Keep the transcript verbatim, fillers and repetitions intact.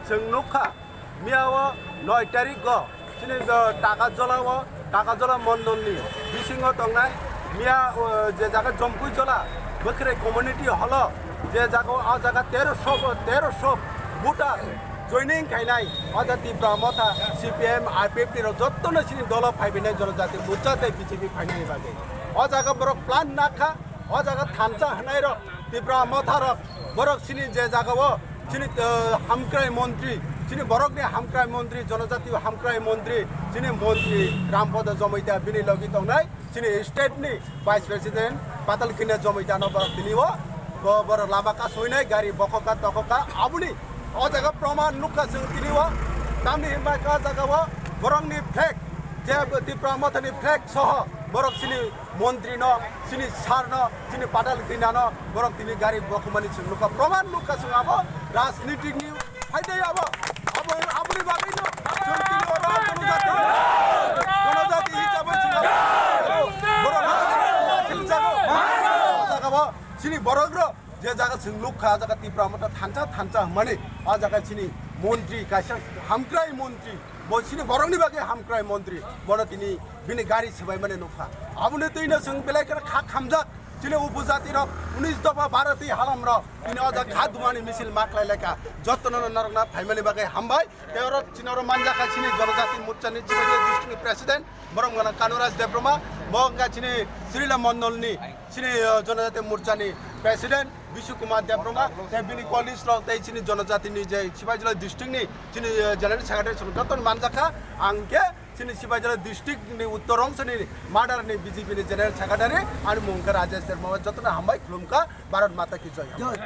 Chwng nukha, miya o noi tarik o chini, uh, Takajola o, Takajola mondol ni bisingo tongnai miya, uh, je jaga Jompuijola Bwkhwrwi community hall o, je jaga o, o jaga terosho, terosho voter joining khainai, o jaga Tipra Motha, C P M, I P F T rok jottono chini dolo phaibainai, Jonojati Morcha tei B J P phainani bagwi. O jaga borok plan nakha, o jaga thansa hwnai rok, Tipra Motha rok, borok chini je jaga o, chini, uh, hamkrai montri, chini borokni hamkrai montri, Jonojati hamkrai montri, chini montri Rampada Jomaita bini logi tongnai, chini state ni Vice President Patal Kinya Jomaita no borok tini o, bo-, borok lama kasoinai, gari bokhokha tokokha, aboni o jaga proman nukha chwng tini o, tamni hinba khe o jaga o borokni flag, je Tipra Motha ni flag soho borok chini montri no, chini sir no, chini Patal Kinya no borok tini gari bokhomani chwng nukha, proman nukha chwng abo rajnitik ni phaidai abo, abo, aboni bagwi no chwng tini oro Jonojati, Jonojati hisabai chwng abo borok rajnitik jago, o jaga bo chini borok rok je jaga chwng nukha, o jaga Tipra Motha thansa, thansa hwnmani, o jaga chini montri kaisa hamkrai montri, bo chini borokni bagwi hamkrai montri, bono tini bini gari swbaimani nukha. Aboni twino chwng belai kheno kha khamjak, chini upojati rok unis dopha baro twi halam rok tini o jaga kha dumani misil ma khlai laikha. Jottono norokna phaimani bagwi hambai. Tei oro chini oro manjakha chini Jonojati Morcha ni Sibajala district ni president, borok wngkha Kanuraj Debbarma, bo wngkha chini Srila Mondol ni chini, uh, Jonojati Morcha ni president Bishu Kumar Debbarma, tei bini colleagues rok tei chini Jonojati ni je Sibajala district ni chini, uh, general secretary chwng jotono manjakha. Ang khe chini Sibajala district ni uttor ongso ni Madar ni B J P ni general secretary, ani mung khe Rajesh Debbarma, jotono hambai khulumkha. Bharat Mata ki joy.